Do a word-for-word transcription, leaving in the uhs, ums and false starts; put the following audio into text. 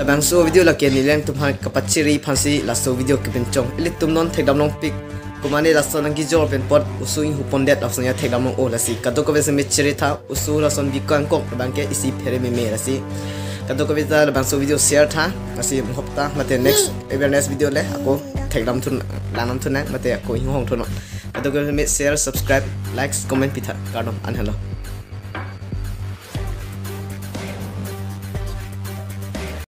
Labangso video lake neli nangtum aphan kapachiri aphansi laso video kepinchong. Ilitum non thekdam longpik. Komatne laso nangkejor pen apot oso inghu pondet laso nangthekdam long-o lasi. Kadokave si mechiri tha, oso lason bikangkok abangke isi phere meme lasi. Kadokave ta labangso video share tha, lasi mohok ta mate next awareness video le ako thekdam thun, langdam thun nang mate ako inghong thun nang. Kadokave si share, subscribe, likes, comment pitha. Kardom, an helo.